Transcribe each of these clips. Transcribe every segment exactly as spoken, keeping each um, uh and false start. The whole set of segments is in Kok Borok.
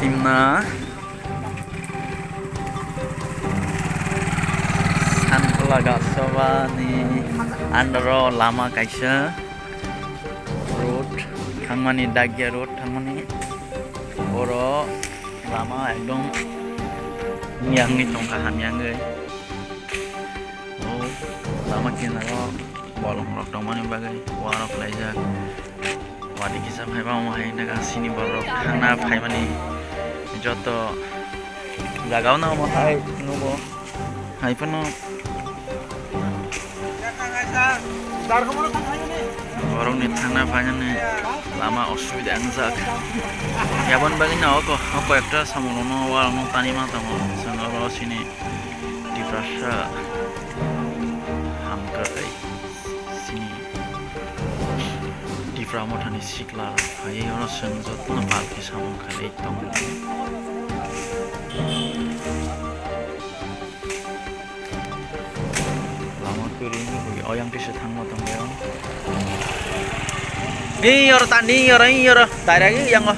Himna Sankola Gatsabani under o lama kaisa road thangmani, Dagia road thangmani, oro lama ekdom miyangwi tongkha, hamyangwi. O lama kinaro bolongrok tongmani bagwi uarok laijak. Uadi kisa phaiba omo hai wngkha sini borok thangna phaimani joto jagao no omo hai nugo. Hai phano borokni thangna phainani lama osubida wngjak. Yaboni bagwi no oko, oko ekta samung rokno uarokno tani ma tongo. Chwng oro sini Tiprasa hamkrai sini Tipra Mothani sikla rok phaiwi oro chwng jotono pal khe samung khlai tongo. Lama kwrwini hwnwi oyang tisa thangma tonglaio. Ni oro ta, ni oro, ni oro, direct yango.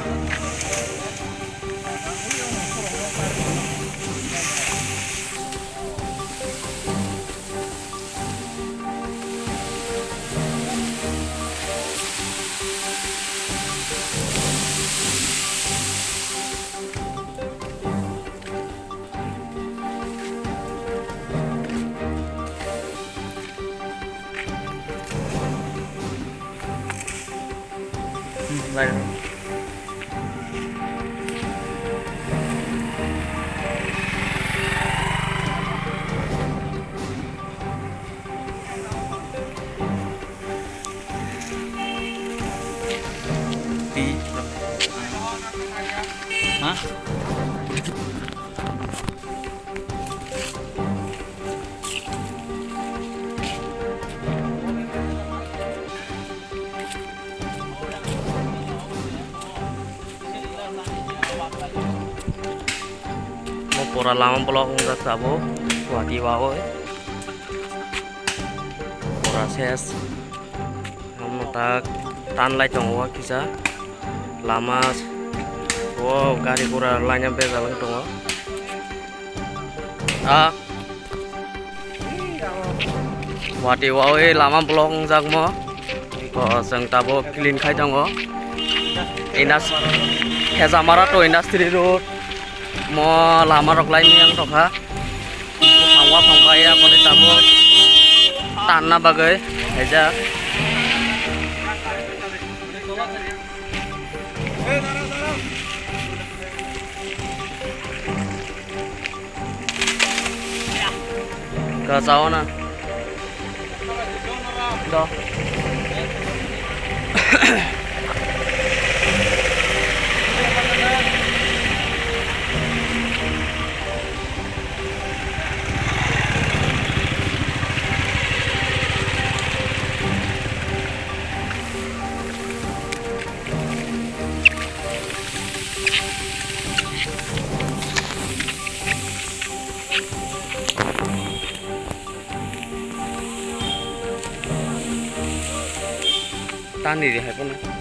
Hmm, lai. Ha? Bo pura lama block wngjak tabuk, Guwahati wawi. Pura ses. Omo tak tan lai tongo o kisa lama o gari gura laina bejal wng tongo. A Guwahati wawi lama block wngjakmo. Iko chwng tabuk clean khai tongo. Inas-, Hejamara to industry road. Mo lama rok lai miyang tongkha. Buphang waphang bai aboni tabuk tanna bagwi khaijak. Gajao na. Do. Tani ri hai phano.